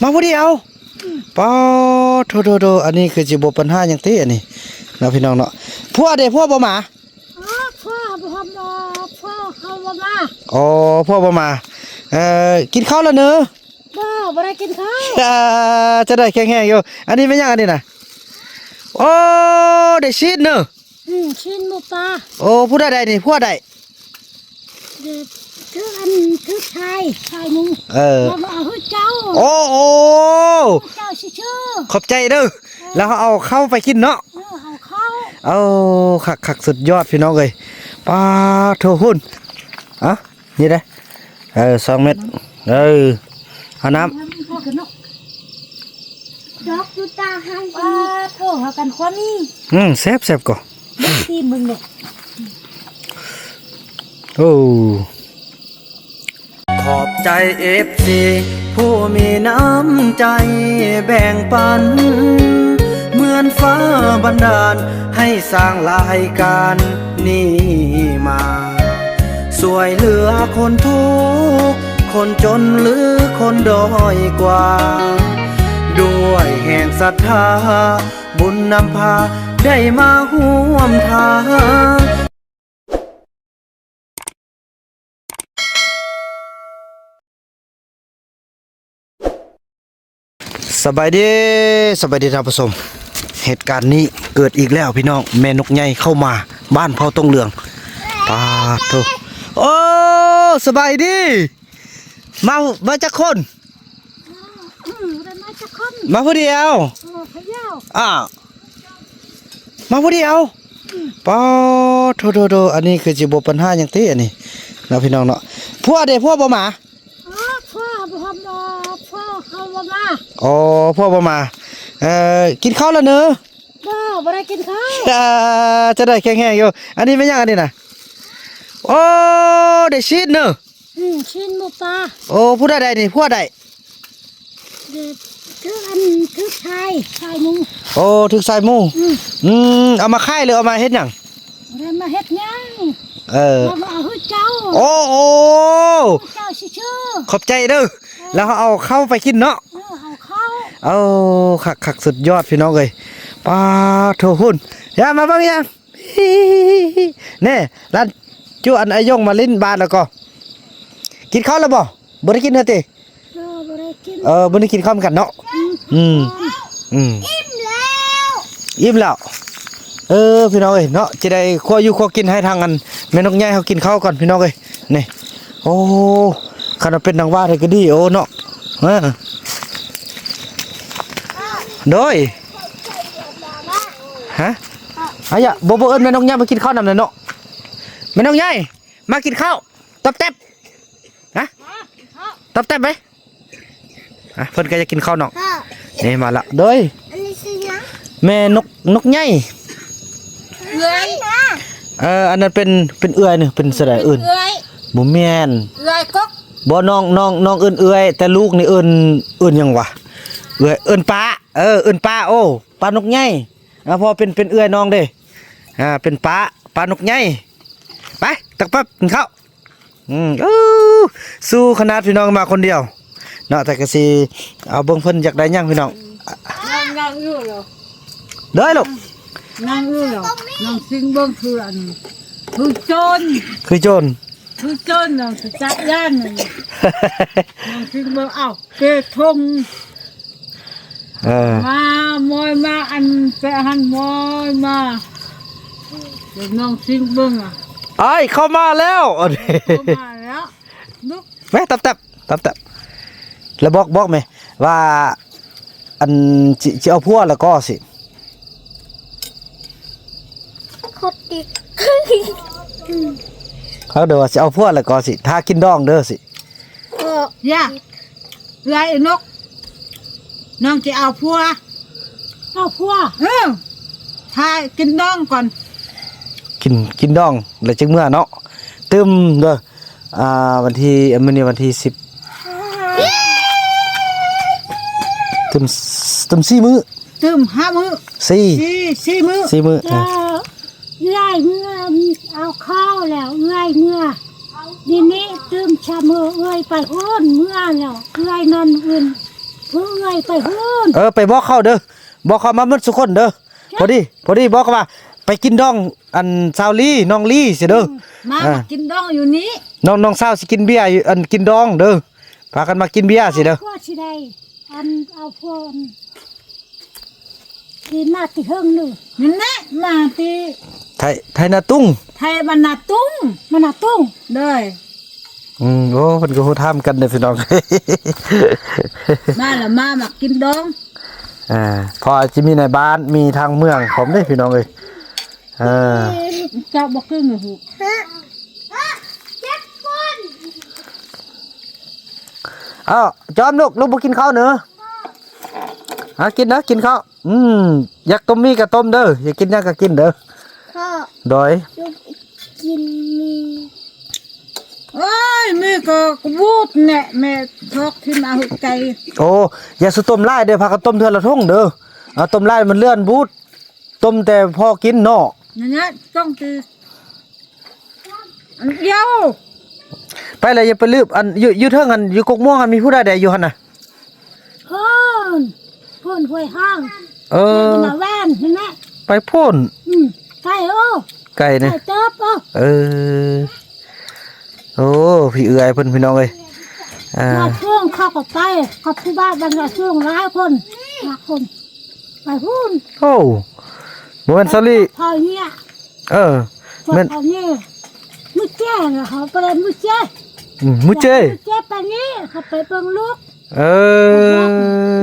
ມາຜູ້ດຽວ? ອືມ ປາດໂທ ໂທ ໂທ ອັນນີ້ຄືຊິບໍ່ປັນຫາຫຍັງຕິອັນນີ້ເນາະ ພີ່ນ້ອງເນາະ. ຜົວເດ ຜົວບໍ່ມາ? ອໍ ຜົວບໍ່ ບໍ່ ຜົວເຂົາບໍ່ມາ. ອໍ ຜົວບໍ່ມາ. ເອີ ກິນເຂົ້າແລ້ວເນີ? ບໍ່ ບໍ່ໄດ້ກິນເຂົ້າ. ອ່າ ຈະໄດ້ແຂງແຮງຢູ່. ອັນນີ້ແມ່ນຫຍັງອັນນີ້ນະ? ໂອ້ ໄດ້ຊີ້ນເນີ. ອືມ ຊີ້ນໝູປ່າ. ໂອ້ ຜູ້ໃດໄດ້ນີ້ ຜົວໄດ້? ເອີ ຄືອັນ ຄືຊາຍ ຊາຍໜຶ່ງ. ເອີ ເອົາໃຫ້ເຈົ້າ. ໂອ້ ໂອ້ ເຈົ້າຊື່ໆ. ຂອບໃຈເດີ. ເອີ ແລ້ວເຮົາເອົາເຂົ້າໄປກິນເນາະ. ເອີ ເອົາເຂົ້າ. ໂອ້ ຄັກໆ ສຸດຍອດພີ່ນ້ອງເອີຍ. ປາດໂທ ພຸ້ນ ອະ ນີ້ເດ້. ເອີ ສອງເມັດ. ເອີ ເອົານ້ຳ ດອກຢູ່ຕາຫັ້ນ. ປາດໂທ ຫາກັນຄວາມນີ້. ອືມ ແຊບໆ ກໍ ຊີມເບິ່ງເດ້. ໂອ້ ຂອບໃຈເອັຟຊີຜູ້ມີນ້ຳໃຈແບ່ງປັນ ເໝືອນຟ້າບັນດານໃຫ້ສ້າງລາຍການນີ້ມາ ຊ່ວຍເຫຼືອຄົນທຸກ ຄົນຈົນ ຫຼື ຄົນດ້ອຍກວ່າ ດ້ວຍແຮງສັດທາ ບຸນນຳພາໄດ້ມາຮ່ວມທາງ. ສະບາຍດີ ສະບາຍດີທ່ານຜູ້ຊົມ. ເຫດການນີ້ເກີດອີກແລ້ວພີ່ນ້ອງ, ແມ່ນົກໃຫຍ່ເຂົ້າມາບ້ານເຜົ່າຕົງເຫຼືອງ. ປາດໂທ ໂອ້ ສະບາຍດີ. ມາ ມາຈັກຄົນ? ອືມ ບໍ່ໄດ້ມາຈັກຄົນ. ມາຜູ້ດຽວ? ເອີ ຜູ້ດຽວ. ອ້າວ ມາຜູ້ດຽວ? ອືມ ປາດໂທ ໂທ ໂທ ອັນນີ້ຄືຊິບໍ່ປັນຫາຫຍັງຕິອັນນີ້ເນາະ ພີ່ນ້ອງເນາະ. ຜົວເດ ຜົວບໍ່ມາ? ອໍ ຜົວບໍ່ ບໍ່ ຜົວເຂົາບໍ່ມາ. ອໍ ຜົວບໍ່ມາ. ເອີ ກິນເຂົ້າແລ້ວເນີ? ບໍ່ ບໍ່ໄດ້ກິນເຂົ້າ. ອ່າ ຈະໄດ້ແຂງແຮງຢູ່. ອັນນີ້ແມ່ນຫຍັງອັນນີ້ນະ? ໂອ້ ໄດ້ຊີ້ນເນີ. ອືມ ຊີ້ນໝູປ່າ. ໂອ້ ຜູ້ໃດໄດ້ນີ້ ຜົວໄດ້? ຖືກອັນ ຖືກຊາຍ ຊາຍໝູ. ໂອ້ ຖືກຊາຍໝູ. ອືມ ອືມ ເອົາມາຂາຍ ຫຼື ເອົາມາເຮັດຫຍັງ? ບໍ່ໄດ້ມາເຮັດຫຍັງ. ເອີ ເອົາໃຫ້ເຈົ້າ. ໂອ້ ໂອ້ ເຈົ້າຊື່ໆ. ຂອບໃຈເດີ. ເອີ ແລ້ວເຮົາເອົາເຂົ້າໄປກິນເນາະ. ເອີ ເອົາເຂົ້າ. ໂອ້ ຄັກໆ ສຸດຍອດພີ່ນ້ອງເອີຍ. ປາດໂທ ພຸ້ນ ຢ່າມາເບິ່ງ ຢ່າ ແນ່ ຫຼານຈຸ ອັນ ອາຍົງມາຫຼິ້ນບ້ານແລ້ວກໍ. ກິນເຂົ້າແລ້ວບໍ່? ບໍ່ໄດ້ກິນເນາະຕິ? ເອີ ບໍ່ໄດ້ກິນ. ເອີ ມື້ນີ້ກິນເຂົ້ານຳກັນເນາະ. ອືມ ອືມ ອືມ ອີ່ມແລ້ວ ອີ່ມແລ້ວ. ເອີ ພີ່ນ້ອງເອີຍເນາະ, ຈະໄດ້ຄົວຢູ່ຄົວກິນໃຫ້ທາງ ອັນ ແມ່ນົກໃຫຍ່ເຮົາກິນເຂົ້າກ່ອນ ພີ່ນ້ອງເອີຍ. ນີ້ ໂອ້ ຄັນວ່າເປັນນາງວ່າໄດ້ກໍດີ ໂອ້ ເນາະ. ເອີ ໂດຍ ຮະ ອາຍະ ບໍ່ ບໍ່ເອີ້ນແມ່ນົກໃຫຍ່ມາກິນເຂົ້ານຳແດ່ເນາະ. ແມ່ນົກໃຫຍ່ ມາກິນເຂົ້າ ຕອບແຕັບ ຮະ ຕອບແຕັບເວີຍ. ອ່ະ ເພິ່ນກໍຢາກກິນເຂົ້າເນາະ. ເອີ ນີ້ມາລະ ໂດຍ ອັນນີ້ຊື່ຫຍັງ? ແມ່ນົກ ນົກໃຫຍ່. ເອື້ອຍ ເອີ ອັນນັ້ນເປັນ ເປັນເອື້ອຍນີ້ ເປັນສະໃດເອີ້ນ? ເອື້ອຍ ບໍ່ແມ່ນ ເອື້ອຍກົກ. ບໍ່ ນ້ອງ ນ້ອງ ນ້ອງເອີ້ນເອື້ອຍ ແຕ່ລູກນີ້ເອີ້ນ ເອີ້ນຫຍັງວະ? ເອື້ອຍ ເອີ້ນປ້າ. ເອີ ເອີ້ນປ້າ. ໂອ້ ປ້ານົກໃຫຍ່. ອ່າ ເພາະເປັນ ເປັນເອື້ອຍນ້ອງເດ້. ອ່າ ເປັນປ້າ ປ້ານົກໃຫຍ່. ໄປ ຕັກປັບກິນເຂົ້າ. ອືມ ເອີ ສູ້ຂະໜາດພີ່ນ້ອງມາຄົນດຽວເນາະ, ແຕ່ກໍຊິເອົາເບິ່ງເພິ່ນຢາກໄດ້ຫຍັງພີ່ນ້ອງ. ນັ່ງ ນັ່ງຢູ່ເນາະ. ເດີລູກ ນັ່ງຢູ່ເນາະ. ນັ່ງຊິງເບິ່ງຄືອັນ ຄືໂຈນ ຄືໂຈນ ຄືໂຈນ. ນັ່ງຊິຈັກຢ້ານ ນັ່ງຊິງເບິ່ງ. ເອົ້າ ເປທົ່ງ ເອີ ມາ ມອຍມາ ອັນ ແປະຫັ້ນ ມອຍມາ. ເດີ ນ້ອງຊິງເບິ່ງ ອ້າຍເຂົ້າມາແລ້ວ. ເຂົ້າມາແລ້ວ ລຸກ ແມ່ ຕັບແຕັບ ຕັບແຕັບ. ແລ້ວບອກ ບອກແມ່ວ່າ ອັນ ຊິ ຊິເອົາຜົວແລ້ວກໍຊິ ຄົດຕິດ ເອົາເດີວ່າຊິເອົາຜົວແລ້ວກໍຊິ ຖ້າກິນດອງເດີຊິ. ເອີ ຢ່າ ເອື້ອຍນົກ ນ້ອງຈະເອົາຜົວ ເອົາຜົວ. ເອີ ຖ້າກິນດອງກ່ອນ ກິນ ກິນດອງແລ້ວຈຶ່ງເມືອເນາະ. ຕື່ມເດີ. ອ່າ ວັນທີ ມື້ນີ້ວັນທີສິບ ຕື່ມ ຕື່ມສີ່ມື້ ຕື່ມຫ້າມື້ ສີ່ ສີ່ ສີ່ມື້ ສີ່ມື້. ເອີ ເອື້ອຍເມືອ ເອົາເຂົ້າແລ້ວ ເອື້ອຍເມືອ. ດຽວນີ້ຕື່ມຊະເມີ ເອື້ອຍໄປພຸ້ນ ເມືອແລ້ວ ເອື້ອຍນອນອື່ນ. ເອື້ອຍໄປພຸ້ນ ເອີ ໄປບອກເຂົາເດີ ບອກເຂົາມາໝົດທຸກຄົນເດີ. ຈ້ະ ພໍດີ ພໍດີບອກເຂົາວ່າ ໄປກິນດອງ ອັນ ສາວລີ ນ້ອງລີຊີ້ເດີ. ອືມ ມາ ອ່າ ມາກິນດອງຢູ່ນີ້ ນ້ອງ ນ້ອງສາວຊິກິນເບຍຢູ່ ອັນ ກິນດອງເດີ ພາກັນມາກິນເບຍຊີ້ເດີ. ກໍຊິໄດ້ ອັນ ເອົາພວກທີ່ມາແຕ່ເທິງນີ້ ນັ້ນແຫຼະ ມາແຕ່ ໄທ ໄທນາຕຸງ ໄທບ້ານນາຕຸງ ບ້ານນາຕຸງ ໂດຍ. ອືມ ໂອ້ ເພິ່ນກໍຮູ້ທາມກັນເດີພີ່ນ້ອງ ມາລະມາ ມາກິນດອງ ອ່າ ເພາະວ່າຊິມີນາຍບ້ານ ມີທາງເມືອງພ້ອມເດ້ພີ່ນ້ອງເອີຍ. ເອີ ເຈົ້າບໍ່ກິນຫວາ? ອ້າວ ຈອມ ລູກ ລູກບໍ່ກິນເຂົ້າເນີ? ຫາກິນເດີ ກິນເຂົ້າ. ອືມ ຢາກຕົ້ມໝີ່ກໍຕົ້ມເດີ ຢາກກິນຫຍັງກໍກິນເດີ. ພໍ່ ໂດຍ ລູກກິນໝີ່. ໂອ້ຍ ໝີ່ກໍກະບູດແນະ ແມ່ທອກທີ່ມາຫົວໃຈ. ໂອ້ ຢ່າສູ່ຕົ້ມຫຼາຍເດີ ພາກັນຕົ້ມເທື່ອລະຖົງເດີ. ເອົາຕົ້ມຫຼາຍມັນເລື່ອນບູດ. ຕົ້ມແຕ່ພໍກິນເນາະ. ນັ້ນນະ ຕ້ອງຕີອັນດຽວ. ໄປແລ້ວຢ່າໄປລືບ ອັນ ຢູ່ ຢູ່ເທິງຫັ້ນ ຢູ່ກົກມ່ວງຫັ້ນ ມີຜູ້ໃດແດ່ຢູ່ຫັ້ນນະ? ໂອ້ນ ໂພນຫ້ວຍຫ້າງ. ເອີ ແມ່ນນະ ແວ່ນຫັ້ນແຫຼະ ໄປໂພນ. ອືມ ໄກໂອ້ ໄກນະ ໄກເຕີບໂອ້. ເອີ ໂອ້ ພີ່ເອື້ອຍເພິ່ນ ພີ່ນ້ອງເອີຍ. ອ່າ ນາຊ່ວງເຂົາກໍໄປ ກັບຜູ້ບ່າວບ້ານນາຊ່ວງຫຼາຍຄົນ ຫຼາຍຄົນ. ໄປພຸ້ນ. ໂອ້ ບໍ່ແມ່ນສາລີ ເຂົາເນຍ. ເອີ ແມ່ນ ເຂົາເນຍ ມື້ແຈ້ງເຂົາໄປມື້ແຈ້ງ. ອືມ ມື້ແຈ້ງ ມື້ແຈ້ງໄປນີ້ ເຂົາໄປເບິ່ງລູກ. ເອີ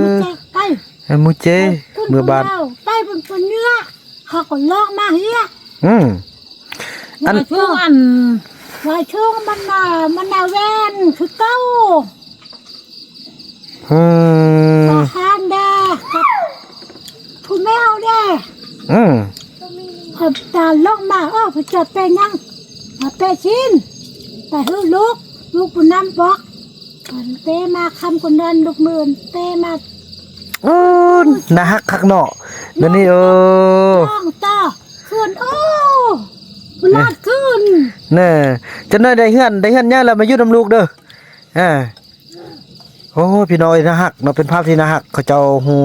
ມື້ແຈ້ງໄປ ເອີ ມື້ແຈ້ງ ເມືອບ້ານ ໄປເບິ່ງຄົນເນຍ ເຂົາກໍລອກມາເຮຍ. ອືມ ອັນ ວ່າຊ່ວງ ອັນ ວ່າຊ່ວງມັນນະ ມັນນະແວ່ນຄືເກົ່າ. ອືມ ອາຫານແດ່ ກັບຜູ້ແມວແດ່. ອືມ ເຂົາຕາລົງມາ ເອີ ເຂົາຈະໄປຫຍັງ ມາແປະຊີ້ນ ໄປເຮີລູກ ລູກຜູ້ນຳບອກ ອັນເປມາຄຳຄົນນັ້ນ ລູກໝື່ນເປມາ. ໂອ້ ໜ້າຮັກຄັກເນາະ ດຽວນີ້. ໂອ້ ນ້ອງຕາຂຶ້ນ ໂອ້ ບໍ່ລອດຂຶ້ນ ແນ່ ຈັກໜ້ອຍໄດ້ເຮືອນ ໄດ້ເຮືອນໃຫຍ່ແລ້ວ ມາຢູ່ນຳລູກເດີ. ອ່າ ໂອ້ ພີ່ນ້ອງເອີຍ ໜ້າຮັກເນາະ ເປັນພາບທີ່ໜ້າຮັກ ເຂົາເຈົ້າຮູ້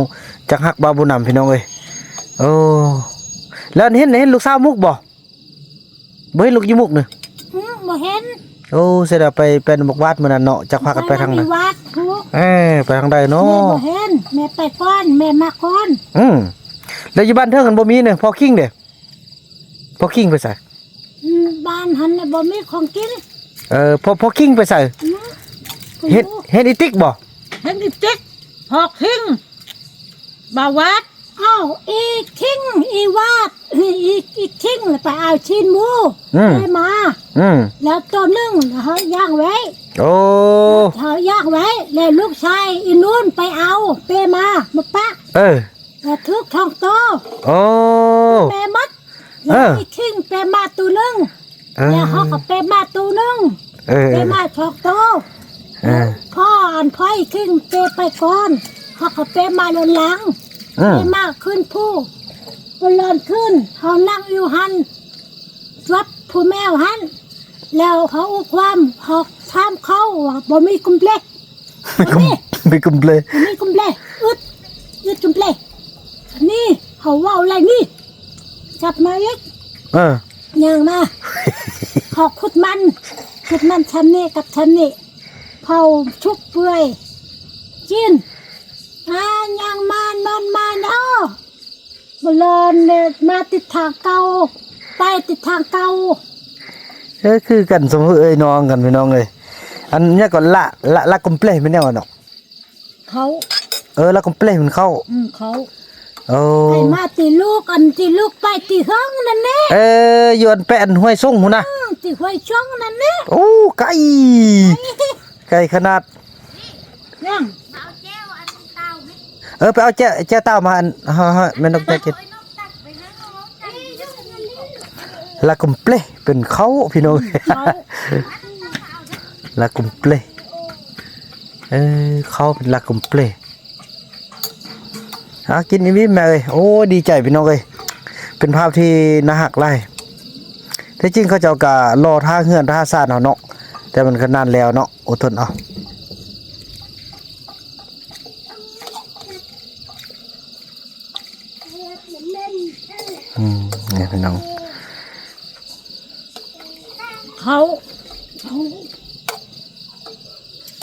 ຈັກຮັກບ່າວບຸນນຳ ພີ່ນ້ອງເອີຍ. ໂອ້ ແລ້ວເຫັນ ເຫັນລູກສາວມຸກບໍ່? ບໍ່ເຫັນລູກຢູ່ມຸກນະ? ອືມ ບໍ່ເຫັນ. ໂອ້ ເສຍດາຍ ໄປ ໄປນຳບັກວາດມື້ນັ້ນເນາະ ຈັກພາກັນໄປທາງໃດ. ເອີ ໄປທາງໃດເນາະ? ແມ່ບໍ່ເຫັນ ແມ່ໄປກ່ອນ ແມ່ມາກ່ອນ. ອືມ ແລ້ວຢູ່ບ້ານເທິງຫັ້ນບໍ່ມີເນາະ ພໍ່ຄິງເດ? ພໍ່ຄິງໄປໃສ? ອືມ ບ້ານຫັ້ນນະບໍ່ມີຂອງກິນ. ເອີ ພໍ່ ພໍ່ຄິງໄປໃສ? ອືມ ເຫັນ ເຫັນອີຕິກບໍ່? ເຫັນອີຕິກ ພໍ່ຄິງ ບ່າວວາດ. ອ້າວ ອີຄິງ ອີວາດ ອີ ອີຄິງໄປເອົາຊີ້ນໝູ ອືມ ໄດ້ມາ. ອືມ ແລ້ວໂຕໜຶ່ງເຮົາຍ່າງໄວ້. ໂອ້ ເຮົາຍ່າງໄວ້ ແລ້ວລູກຊາຍອີນູນໄປເອົາເປມາ ມາປະ. ເອີ ແລ້ວຖືກສອງໂຕ. ໂອ້ ແມ່ໝົດ. ເອີ ແລ້ວອີຄິງເປມາໂຕໜຶ່ງ. ເອີ ແລ້ວເຮົາກໍເປມາໂຕໜຶ່ງ. ເອີ ເປມາສອງໂຕ. ເອີ ພໍ່ ອັນພໍ່ອີຄິງເປໄປກ່ອນ ເຮົາກໍເປມາລົນຫຼັງ. ເອີ ເປມາຂຶ້ນພູ ບໍ່ລອນຂຶ້ນ ເຮົານັ່ງຢູ່ຫັ້ນ ກັບຜູ້ແມວຫັ້ນ ແລ້ວເຮົາອຸຄວາມ ເຮົາຖາມເຂົາວ່າບໍ່ມີກຸມເປລ. ມີກຸມ ມີກຸມເປລ ມີກຸມເປລ ອຶດ ອຶດກຸມເປລ. ນີ້ເຮົາເວົ້າແລ້ວນີ້ ກັບມາອີກ. ເອີ ຍ່າງມາ ເຂົາຂຸດມັນ ຂຸດມັນຊຳນີ້ກັບຊຳນີ້ ເຜົາຊຸກເປື່ອຍກິນ. ອ່າ ຍ່າງມານອນມາເນາະ ບໍ່ລອນເດີ ມາຕິດທາງເກົ່າ ໄປຕິດທາງເກົ່າ. ເອີ ຄືກັນ ສົມຄືເອື້ອຍນ້ອງກັນ ພີ່ນ້ອງເອີຍ. ອັນຫຍັງກໍລະ ລະ ລະກຸມເປລແມ່ນຫຍັງວະເນາະ? ເຂົາ ເອີ ລະກຸມເປລແມ່ນເຂົາ. ອືມ ເຂົາ. ໂອ້ ໃຜມາຕິລູກ ອັນຕິລູກໄປຕິເຮືອງນັ້ນແຫຼະ. ເອີ ຢູ່ອັນແປະອັນຫ້ວຍຊົງພຸ້ນນະ. ອືມ ຕິຫ້ວຍຊົງນັ້ນແຫຼະ. ໂອ້ ໄກ ໄກຂະໜາດ. ຍັງ ເອີ ໄປເອົາແຈ່ວ ແຈ່ວເຕົ້າມາ ອັນ ເຮົາ ເຮົາ ແມ່ນກແຈ່ວກິນ. ລະກຸມເປລເປັນເຂົາ ພີ່ນ້ອງ. ເຂົາ ລະກຸມເປລ. ເອີ ເຂົາເປັນລະກຸມເປລ. ຫາກິນອີ່ມໆ ແມ່ເອີຍ. ໂອ້ ດີໃຈ ພີ່ນ້ອງເອີຍ ເປັນພາບທີ່ໜ້າຮັກຫຼາຍ. ແທ້ຈິງເຂົາເຈົ້າກະລໍຖ້າເຮືອນຖ້າຊານເຮົາເນາະ ແຕ່ມັນກໍນານແລ້ວເນາະ. ອົດທົນເອົາ. ອືມ ນີ້ພີ່ນ້ອງ ເຂົາ ເຂົາ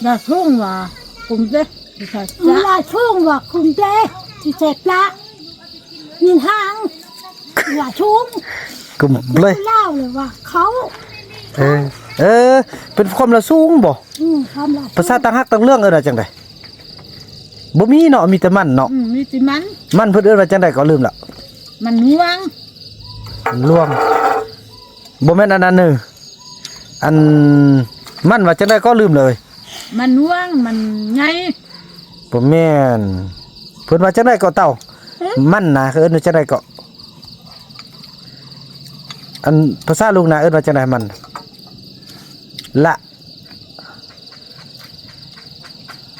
ລາວສູງວ່າກຸມເດ ຊິໃສ່ປາ ລາວສູງວ່າກຸມເດ ຊິໃສ່ປາ ຍິງຫາງ ລາວສູງ ກຸມເລີຍ ລາວເລີຍວ່າເຂົາ ເອີ ເອີ ເປັນຄວາມລາວສູງບໍ? ອືມ ຄວາມລາວສູງ ພາສາຕ່າງຮັກຕ່າງເລື່ອງເອີ້ນວ່າຈັ່ງໃດ? ບໍ່ມີເນາະ ມີແຕ່ມັນເນາະ ອືມ ມີແຕ່ມັນ ມັນເພິ່ນເອີ້ນວ່າຈັ່ງໃດກໍລືມລະ ມັນລວງ ມັນລວງ ບໍ່ແມ່ນອັນນັ້ນເນີ ອັນມັນວ່າຈັ່ງໃດກໍລືມເລີຍ ມັນລວງ ມັນໃຫຍ່ ບໍ່ແມ່ນ ເພິ່ນວ່າຈັ່ງໃດເກາະເຕົ້າ ຫຶ ມັນນະ ເອີ້ນວ່າຈັ່ງໃດເກາະ ອັນພາສາລູກນາເອີ້ນວ່າຈັ່ງໃດ ມັນ ລະ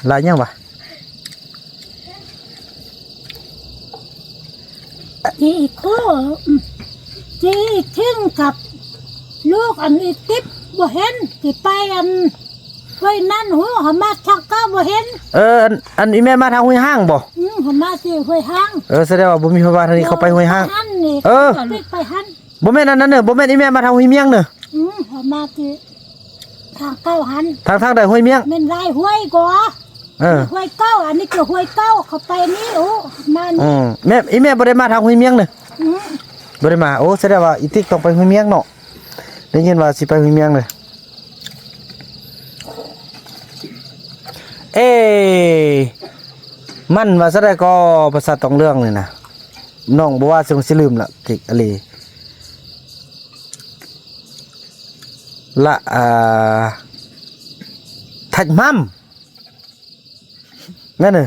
ລະຫຍັງວະ? ຈີໂຄ ອືມ ຈີຄິງກັບລູກອັນອີຢິບບໍ່ເຫັນ ຊິໄປອັນຫ້ວຍນັ້ນ ຫູ ເຮົາມາທາງເກົ່າບໍ່ເຫັນ ເອີ ອັນ ອັນອີ່ແມ່ມາທາງຫ້ວຍຫ້າງບໍ? ອືມ ເຮົາມາທີ່ຫ້ວຍຫ້າງ ເອີ ສະແດງວ່າບໍ່ມີໃຜວ່າທາງນີ້ ເຂົາໄປຫ້ວຍຫ້າງ ເອີ ໄປຫັ້ນ ບໍ່ແມ່ນອັນນັ້ນເນີ ບໍ່ແມ່ນອີ່ແມ່ມາທາງຫ້ວຍມ້ຽງເນີ ອືມ ເຮົາມາທີ່ ທາງເກົ່າຫັ້ນ ທາງ ທາງໃດຫ້ວຍມ້ຽງ ແມ່ນຫຼາຍຫ້ວຍກວ່າ ເອີ ຫ້ວຍເກົ່າ ອັນນີ້ກໍຫ້ວຍເກົ່າ ເຂົ້າໄປນີ້ ໂອ້ ມານີ້ ອືມ ແມ່ ອີ່ແມ່ບໍ່ໄດ້ມາທາງຫ້ວຍມ້ຽງເດີ ອືມ ບໍ່ໄດ້ມາ ໂອ້ ສະແດງວ່າອີຕິກຕ້ອງໄປຫ້ວຍມ້ຽງເນາະ ໄດ້ຍິນວ່າຊິໄປຫ້ວຍມ້ຽງເດີ ເອ ມັນວ່າຊັ້ນໃດກໍພາສາຕ້ອງເລື່ອງນີ້ນະ ນ້ອງບໍ່ວ່າຊິ ຊິລືມລະ ຕິກອະລີ. ລະ ອາ ທັດໝໍ້າ ແມ່ນເອີ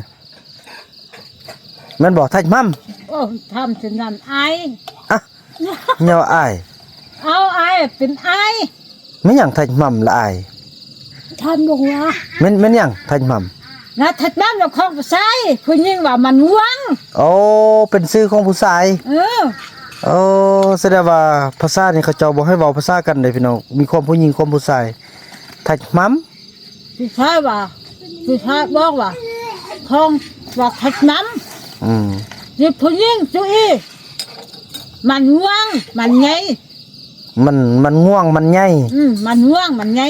ແມ່ນບໍ່ ທັດໝໍ້າ? ໂອ້ ທຳເຊັ່ນນັ້ນອາຍ ອະ ເຍົາອາຍ ເອົາອາຍ ເປັນອາຍ ແມ່ນຫຍັງ ທັດໝໍ້າລະອາຍ? ຖາມລົງວ່າ ແມ່ນ ແມ່ນຫຍັງ ທັດໝໍ້າ? ລະທັດໝໍ້າລະຂອງຜູ້ຊາຍ ຜູ້ຍິງວ່າມັນຫວງ ໂອ້ ເປັນຊື່ຂອງຜູ້ຊາຍ ເອີ ໂອ້ ສະແດງວ່າພາສານີ້ເຂົາເຈົ້າບໍ່ໃຫ້ເວົ້າພາສາກັນເດ້ພີ່ນ້ອງ ມີຄວາມຜູ້ຍິງຄວາມຜູ້ຊາຍ ທັດໝໍ້າ ຜູ້ຊາຍວ່າ ຜູ້ຊາຍບອກວ່າ ຂອງວ່າທັດໝໍ້າ ອືມ ຊິຜູ້ຍິງຈຸອີ ມັນຫວງ ມັນໃຫຍ່ ມັນ ມັນຫວງ ມັນໃຫຍ່ ອືມ ມັນຫວງ ມັນໃຫຍ່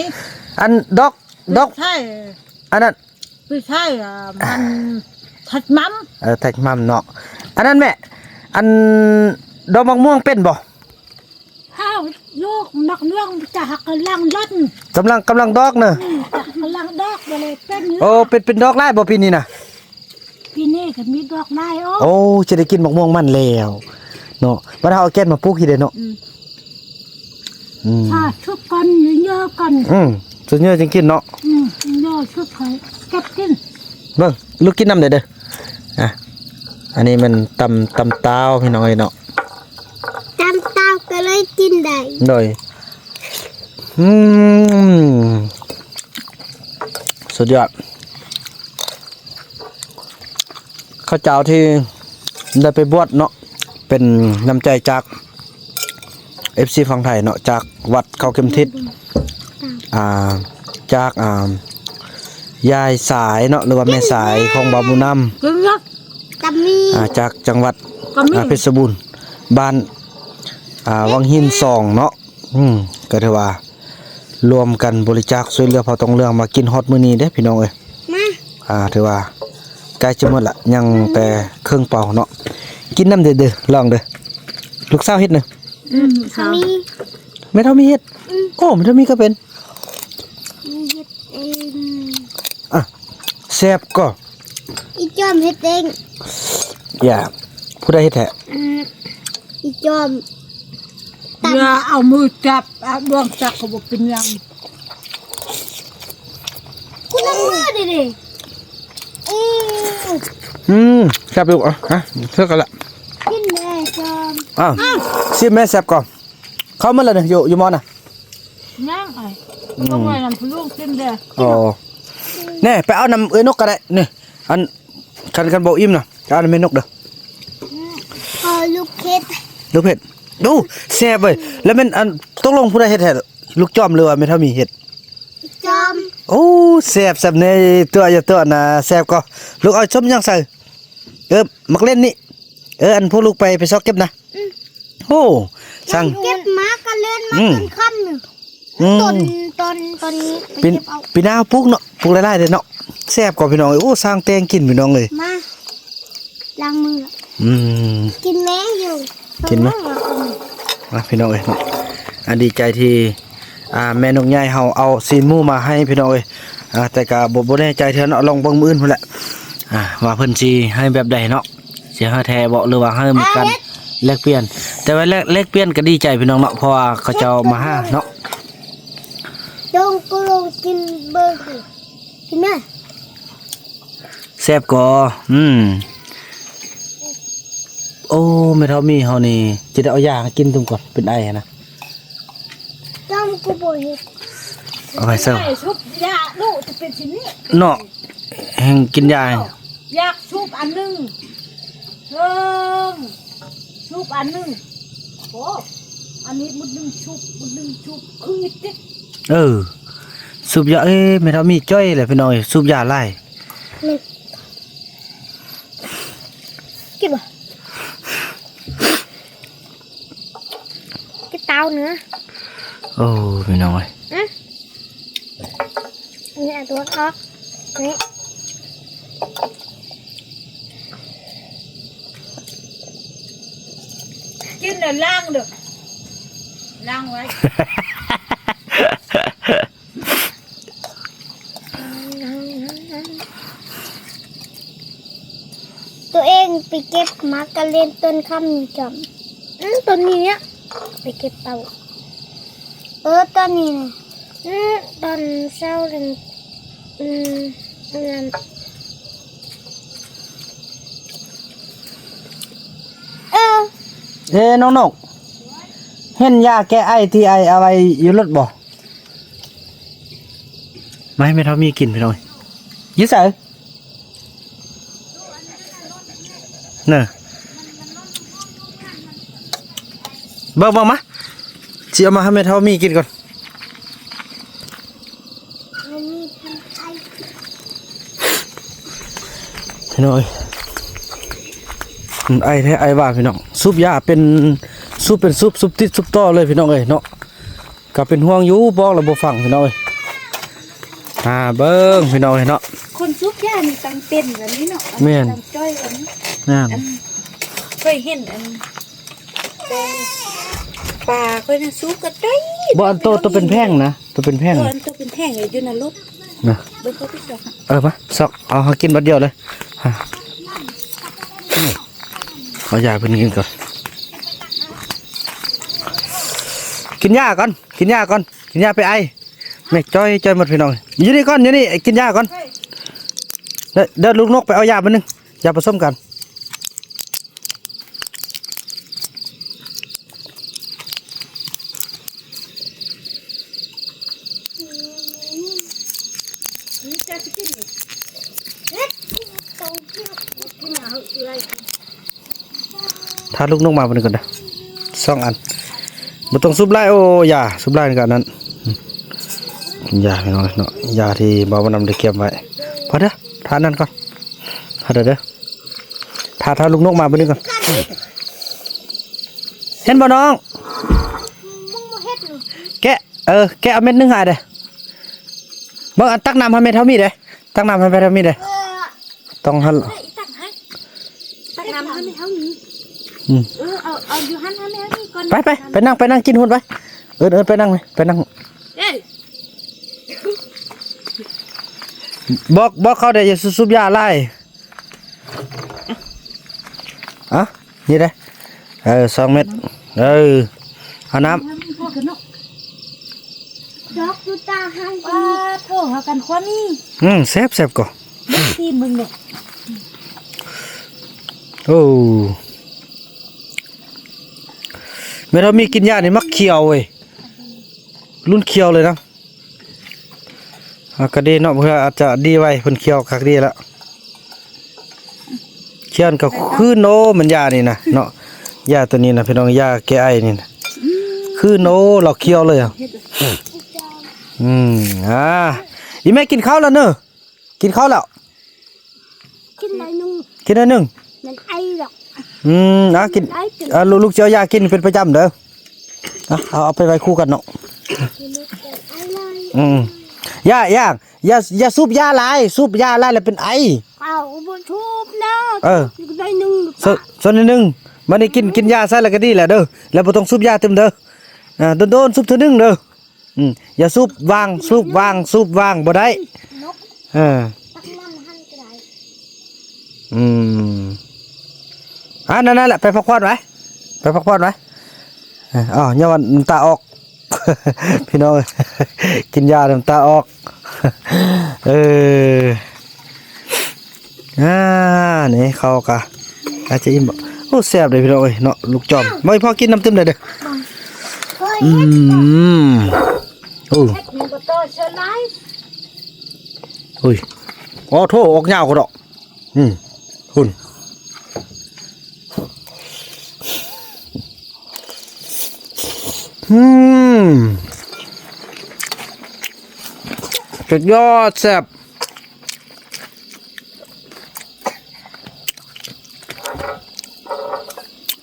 ອັນດອກ ດອກ ໃຊ່ ອັນນັ້ນ ບໍ່ໃຊ່ ມັນທັດໝໍ້າ ເອີ ທັດໝໍ້າເນາະ ອັນນັ້ນແມ່ ອັນດອກໝາກມ່ວງເປັນບໍ່? ເຮົາລູກໝາກມ່ວງຈະກຳລັງດອກ ກຳລັງ ກຳລັງດອກເນາະ ອືມ ກຳລັງດອກ ບໍ່ໄດ້ເປັນ ໂອ້ ເປັນ ເປັນດອກຫຼາຍບໍ່ປີນີ້ນະ? ປີນີ້ກໍມີດອກຫຼາຍ ໂອ້ ໂອ້ ຈະໄດ້ກິນໝາກມ່ວງມັນແລ້ວເນາະ ບັດເຮົາເອົາແກ່ນມາປູກອີກເດ້ເນາະ ອືມ ອືມ ຖ້າສຸກກ່ອນເຍອະກ່ອນ ອືມ ສຸກເຍອະຈຶ່ງກິນເນາະ ອືມ ເຍອະສຸກຄ່ອຍເກັບກິນ ເບິ່ງ ລູກກິນນຳເດີ ອາ ອັນນີ້ແມ່ນຕຳ ຕຳຕາວພີ່ນ້ອງເອີຍເນາະ ຕຳຕາວກໍເລີຍກິນໄດ້ ໂດຍ ອືມ ສຸດຍອດ ເຂົ້າເຈົ້າທີ່ໄດ້ໄປບວດເນາະ ເປັນນ້ຳໃຈຈາກ ເອັຟຊີ ຝັ່ງໄທເນາະ ຈາກວັດເຂົາເຂັມທິດ ອ່າ ຈາກ ອ່າ ຍາຍສາຍເນາະ ຫຼືວ່າແມ່ສາຍຂອງບ່າວບຸນນຳ ອ່າ ຈາກຈັງຫວັດ ອ່າ ເພັດສະບູນ ບ້ານ ອ່າ ວັງຫີນສອງເນາະ ອືມ ກໍຖືວ່າ ລວມກັນບໍລິຈາກຊ່ວຍເຫຼືອພໍ່ຕ້ອງເລື່ອງມາກິນຮອດມື້ນີ້ເດ້ພີ່ນ້ອງເອີຍ ມາ ອ່າ ຖືວ່າໃກ້ຈະໝົດລະ ຍັງແຕ່ເຄິ່ງເປົາເນາະ ກິນນຳເດີ ລອງເດີ ລູກສາວເຮັດນະ ອືມ ເຂົາມີ ແມ່ເຖົ້າມີເຮັດ ອືມ ໂອ້ ແມ່ເຖົ້າມີກໍເປັນ ມີເຮັດເອງ ອ່ະ ແຊບກໍ ອີຈອມເຮັດເອງ ຢ່າ ຜູ້ໃດເຮັດແທ້? ອືມ ອີຈອມ ຕຳ ຢ່າເອົາມືຈັບ ເອົາບ່ວງຈັບກໍບໍ່ເປັນຫຍັງ ກູນຳມືເດ້ ອືມ ອືມ ແຊບຢູ່ ອ່ະ ຮະ ເທື່ອກັນລະ ກິນແມ່ຈອມ ອ້າວ ຊິມແມ່ແຊບກ່ອນ ເຂົ້າໝົດແລ້ວນີ້ ຢູ່ ຢູ່ໝໍ້ນະ ຍັງໄອ້ ອືມ ຕ້ອງໄວ້ນຳຜູ້ລູກກິນເດີ ອໍ ແນ່ ໄປເອົານຳເອື້ອຍນົກກໍໄດ້ ນີ້ ອັນ ຄັນ ຄັນບໍ່ອີ່ມນະ ຈະເອົານຳແມ່ນົກເດີ ເອົາລູກເຫັດ ລູກເຫັດ ໂອ້ ແຊບເວີຍ ແລ້ວແມ່ນ ອັນ ຕົກລົງຜູ້ໃດເຮັດແທ້ ລູກຈອມ ຫຼືວ່າແມ່ເຖົ້າມີເຮັດ? ຈອມ ໂອ້ ແຊບ ແຊບແນ່ ຕົວະ ຢ່າຕົວະນະ ແຊບກໍ ລູກເອົາສົ້ມຫຍັງໃສ່? ເອີ ໝາກເລັ່ນນີ້ ເອີ ອັນພວກລູກໄປ ໄປຊອກເກັບນະ. ອືມ ໂອ້ ຊ່າງ ເກັບມາກະເລ່ນມາ ອືມ ຈົນຄ່ຳນີ້. ອືມ ຕອນ ຕອນ ຕອນນີ້ໄປ ປີ ເກັບເອົາ ປີໜ້າເຮົາປູກເນາະ ປູກຫຼາຍໆເດ້ເນາະ. ແຊບກວ່າພີ່ນ້ອງເອີຍ. ໂອ້ ຊ່າງແຕ່ງກິນພີ່ນ້ອງເອີຍ. ມາ ລ້າງມື. ອືມ ກິນແມ່ຢູ່ ກິນແມ່. ມາພີ່ນ້ອງເອີຍເນາະ. ອ່າ ດີໃຈທີ່ ອ່າ ແມ່ນົກໃຫຍ່ເຮົາເອົາຊີ້ນໝູມາໃຫ້ພີ່ນ້ອງເອີຍ. ອ່າ ແຕ່ກະບໍ່ ບໍ່ແນ່ໃຈເທື່ອເນາະ ລອງເບິ່ງມື້ອື່ນພຸ້ນແຫຼະ ອ່າ ວ່າເພິ່ນຊິໃຫ້ແບບໃດເນາະ. ຊິໃຫ້ແທ້ບໍ່ ຫຼືວ່າໃຫ້ມີການແລກປ່ຽນ? ແຕ່ວ່າແລກ ແລກປ່ຽນກໍດີໃຈພີ່ນ້ອງເນາະ ເພາະວ່າເຂົາເຈົ້າມາຫາເນາະ. ລອງ ກໍລອງກິນເບິ່ງ ກິນນະ. ແຊບກໍ ອືມ ໂອ້ ແມ່ເຖົ້າມີເຮົານີ້ ຈະໄດ້ເອົາຢາໃຫ້ກິນຕື່ມກ່ອນ ເປັນໄອຫັ້ນນະ. ຈ້ອມ ກູບໍ່ເຮັດ ເອົາໄປເສີບ ຊຸບຢາລູກຈະເປັນຊິນີ້ເນາະ. ແຮ່ງກິນຢາ ຢາກຊຸບອັນໜຶ່ງ ເທິງ ຊຸບອັນໜຶ່ງ. ໂອ້ ອັນນີ້ໝົດໜຶ່ງຊຸບ ໝົດໜຶ່ງຊຸບ ຄືອິດຕິ. ເອີ ຊຸບຢາ ເອີ ແມ່ເຖົ້າມີຈ່ອຍແຫຼະພີ່ນ້ອງເອີຍ ຊຸບຢາຫຼາຍ. ແມ່ນ ກິນບໍ່? ກິນເຕົ້າເນື້ອ. ໂອ້ ພີ່ນ້ອງເອີຍ. ອືມ ນີ້ເອົາຕົວອອກ ນີ້ ກິນແລ້ວລ້າງເດີ້ ລ້າງໄວ້. ຕົວເອງໄປເກັບໝາກກະເລ່ນຕົ້ນຄຳນີ້ຈ້ອມ. ອືມ ຕົ້ນນີ້ເນຍ ໄປເກັບເອົາ. ເອີ ຕອນນີ້ນະ. ອືມ ຕອນເຊົ້ານັ້ນ ອືມ ອັນນັ້ນ ເອີ. ເອີ ນ້ອງນົກ ເຫັນຢາແກ້ໄອທີ່ໄອເອົາໄວ້ຢູ່ລົດບໍ່? ມາໃຫ້ແມ່ເຖົ້າມີກິນພີ່ນ້ອງ. ຢູ່ໃສ? ເນີ ເບິ່ງ ເບິ່ງມາ ຊິເອົາມາໃຫ້ແມ່ເຖົ້າມີກິນກ່ອນ. ພີ່ນ້ອງເອີຍ ອືມ ໄອແທ້ ໄອວ່າພີ່ນ້ອງ. ສູບຢາເປັນ ສູບເປັນສູບ ສູບຕິດສູບຕໍ່ເລີຍພີ່ນ້ອງເອີຍເນາະ. ກໍເປັນຫ່ວງຢູ່ ບອກແລ້ວບໍ່ຟັງພີ່ນ້ອງເອີຍ. ອ່າ ເບິ່ງພີ່ນ້ອງເອີຍເນາະ ຄົນສູບຢານີ້ຕັ້ງເປັນແບບນີ້ເນາະ. ແມ່ນ ຕັ້ງຈ້ອຍແບບນີ້. ນັ້ນ ອັນ ເຄີຍເຫັນອັນ ປາຂ້ອຍນະ ສູບກໍຈ້ອຍ. ບໍ່ ອັນໂຕ ໂຕເປັນແຜ່ງນະ ໂຕເປັນແຜ່ງ. ເອີ ອັນໂຕເປັນແທ່ງຢູ່ໃນລົດນະ. ເບິ່ງເຂົາໄປຊອກ. ເອີ ມາຊອກ ເອົາ ເຮົາກິນບັດດຽວເລີຍ. ເອົາຢາເພິ່ນກິນກ່ອນ ກິນຢາກ່ອນ ກິນຢາກ່ອນ ກິນຢາໄປໄອ. ແມ່ຈ່ອຍ ຈ່ອຍໝົດພີ່ນ້ອງ. ຢູ່ນີ້ກ່ອນ ຢູ່ນີ້ ກິນຢາກ່ອນ. ເດີ ເດີ ລູກນົກໄປເອົາຢາມາໜຶ່ງ ຢາປະສົມກັນ. ຖ້າລູກນົກມາເບິ່ງກ່ອນເດີ ສອງອັນ ບໍ່ຕ້ອງສູບຫຼາຍ. ໂອ້ ຢາສູບຫຼາຍນີ້ກໍອັນນັ້ນ ຢາເນາະ ຢາທີ່ບ່າວບຸນນຳໄດ້ກຽມໄວ້. ພໍເດີ ຖ້າອັນນັ້ນກ່ອນ ຖ້າເດີ ຖ້າ ຖ້າລູກນົກມາເບິ່ງກ່ອນ. ເຫັນບໍ່ນ້ອງ? ແກະ ເອີ ແກະເອົາເມັດໜຶ່ງໃຫ້ເດີ. ເບິ່ງ ອັນ ຕັກນ້ຳໃຫ້ແມ່ເຖົ້າມີເດ້ ຕັກນ້ຳໃຫ້ແມ່ເຖົ້າມີເດ້. ຕ້ອງຫັ້ນ ຕັກໃຫ້ ຕັກນ້ຳໃຫ້ແມ່ເຖົ້າມີ. ອືມ ເອີ ເອົາ ເອົາຢູ່ຫັ້ນໃຫ້ແມ່ເຖົ້າມີກ່ອນ. ໄປ ໄປ ໄປນັ່ງ ໄປນັ່ງກິນພຸ້ນໄປ. ເອີ້ນ ເອີ້ນໄປນັ່ງ ໄປນັ່ງ. ເອີ ບອກ ບອກເຂົາເດ້ ຢ່າສູບຢາຫຼາຍ. ອ່ະ ນີ້ເດ້ ເອີ ສອງເມັດ. ເອີ ເອົານ້ຳ ດອກຢູ່ຕາຫັ້ນ. ປາໂທ ຫາກັນຄວາມີ. ອືມ ແຊບໆກໍ ຊີມເບິ່ງເດ້. ໂອ້ ແມ່ເຖົ້າມີກິນຢານີ້ມັກຂຽວເວີຍ ລຸ້ນຂຽວເລີຍນະ. ອາ ກະດີເນາະ ເພື່ອອາດຈະດີໄວ ເພິ່ນຂຽວຄັກດີລະ ຂຽວກໍຄືນ. ໂອ້ ມັນຢານີ້ນະເນາະ ຢາໂຕນີ້ນະພີ່ນ້ອງ ຢາແກ້ໄອນີ້ນະ ອືມ ຄືນ. ໂອ້ ລາວຂຽວເລີຍອະ. ອືມ ອ່າ ອີແມ່ກິນເຂົ້າແລ້ວເນີ ກິນເຂົ້າແລ້ວ. ກິນໜ້ອຍໜຶ່ງ ກິນໜ້ອຍໜຶ່ງ. ມັນໄອດອກ ອືມ ເອົາກິນ ມັນໄອ ເອົາ ລູກ ລູກຊິເອົາຢາກິນເປັນປະຈຳເດີ. ເອົາ ເອົາ ເອົາໄປໄວ້ຄູ່ກັນເນາະ. ອືມ ຢາ ຢາ ຢ່າ ຢ່າສູບຢາຫຼາຍ ສູບຢາຫຼາຍແລ້ວເປັນໄອ. ເອົາ ບໍ່ສູບນະ ເອີ ສູບໜ້ອຍໜຶ່ງ ສູບໜ້ອຍໜຶ່ງ. ບັດນີ້ກິນ ກິນຢາໃສ່ແລ້ວກໍດີແລ້ວເດີ ແລ້ວບໍ່ຕ້ອງສູບຢາຕື່ມເດີ. ອ່າ ໂດນໆສູບເທື່ອໜຶ່ງເດີ. ອືມ ຢ່າສູບຫວ່າງ ສູບຫວ່າງ ສູບຫວ່າງບໍ່ໄດ້. ເອີ ອືມ ອ່າ ນັ້ນແຫຼະ ໄປພັກຜ່ອນໄວ້ ໄປພັກຜ່ອນໄວ້. ເອີ ອ້າວ ຍ້ອນວ່ານ້ຳຕາອອກ ພີ່ນ້ອງເອີຍ ກິນຢານ້ຳຕາອອກ. ເອີ ອ່າ ນີ້ເຂົ້າກະອາດຈະອີ່ມ. ໂອ້ ແຊບເດ້ພີ່ນ້ອງເອີຍເນາະ ລູກຈອມ. ມາ ພໍ່ກິນນ້ຳຕື່ມໄດ້ເດີ. ອືມ ໂອ້ ໂອ້ຍ ອໍໂທ້ ອອກຍາວກະດອກ. ອືມ ພຸ້ນ ອືມ ສຸດຍອດ ແຊບ.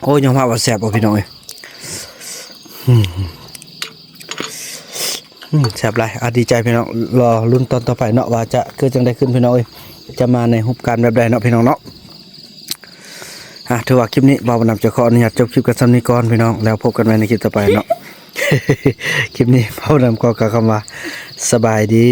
ໂອ້ຍ ຍອມຮັບວ່າແຊບບໍ່ ພີ່ນ້ອງເອີຍ. ອືມ ອືມ ແຊບຫຼາຍ. ອ່າ ດີໃຈພີ່ນ້ອງ ລໍລຸ້ນຕອນຕໍ່ໄປເນາະ ວ່າຈະເກີດຈັ່ງໃດຂຶ້ນ ພີ່ນ້ອງເອີຍ ຈະມາໃນຮູບການແບບໃດເນາະ ພີ່ນ້ອງເນາະ. ອ່າ ຖືວ່າຄລິບນີ້ບ່າວບຸນນຳຈະຂໍອະນຸຍາດຈົບຄລິບກັນສ່ຳນີ້ກ່ອນ ພີ່ນ້ອງ ແລ້ວພົບກັນໃໝ່ໃນຄລິບຕໍ່ໄປເນາະ. ຄລິບນີ້ບ່າວບຸນນຳຂໍກ່າວຄຳວ່າ ສະບາຍດີ.